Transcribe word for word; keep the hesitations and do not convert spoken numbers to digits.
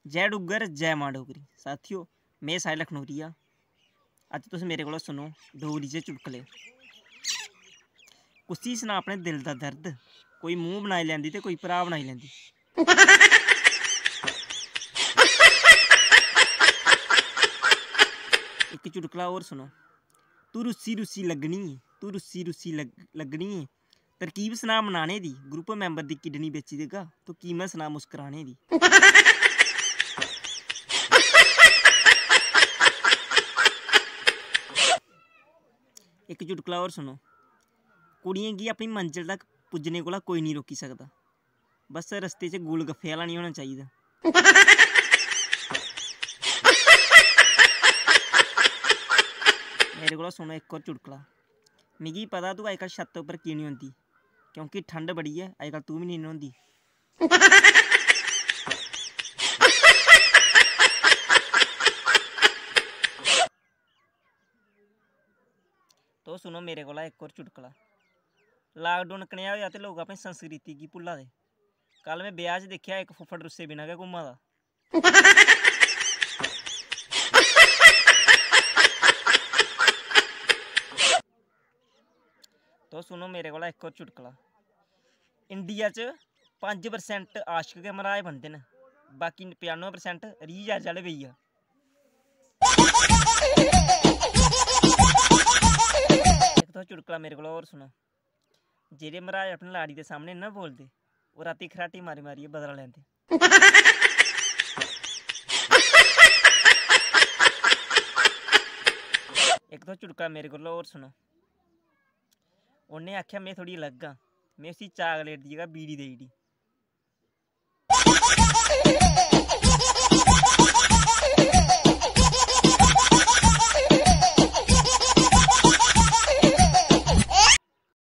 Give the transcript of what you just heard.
जय डुग्गर, जय मां डोगरी। साथियो, में साहिल अखनूरिया। अज्ज तुस मेरे कोला सुनो डोगरी च चुटकले। कुसी सना अपने दिल दा दर्द, कोई मूंह बनाई लैंदी ते कोई भ्राऽ बनाई लैंदी। इक चुटकला होर सुनो। तू रुस्सी रुस्सी लग्गनी, तू रुस्सी रुस्सी लग-, लग्गनी। तरकीब सना मनाने दी, ग्रुप मैंबर दी किडनी बेची देगा, तू कीमत सना मुस्कराने दी। इक चुटकला होर सुनो। कुड़ियें गी अपनी मंजल तक पुज्जने कोला कोई निं रोकी सकदा। बस रस्ते च गोलगफ्फे आह्ला निं होना चाहिदा। मेरे कोला सुनो इक होर चुटकला। मिगी पता तूं अजकल छत्त उप्पर की निं औंदी, क्योंकि ठंड बड़ी ऐ, अजकल तूं बी निं न्हौंदी। तो सुनो मेरे कोला इक होर चुटकला। लाकडाउन कनेहा होआ ते लोक अपनी संस्कृति गी भुल्ला दे। कल में ब्याह च दिक्खेआ इक फुफ्फड़ रुस्से बिना गै घुम्मा दा। तो सुनो मेरे कोला इक होर चुटकला। इंडिया च पंज परसेंट आशिक गै मर्हाज बनदे न, बाकी पचानुऐ परसेंट रीह ज्हार आह्ले बेही आ। इक तुस चुटकला मेरे कोला होर सुनो। जेह्ड़े मर्हाज अपनी लाड़ी दे सामने ना बोलदे, ओह् रातीं खराटी मारी मारियै बदला लैंदे। इक तुस चुटकला मेरे कोला होर सुनो। उन्नै आखेआ, "में थोह्ड़ी अलग आं।" में उसी चाकलेट दी जगह बीड़ी देई ओड़ी।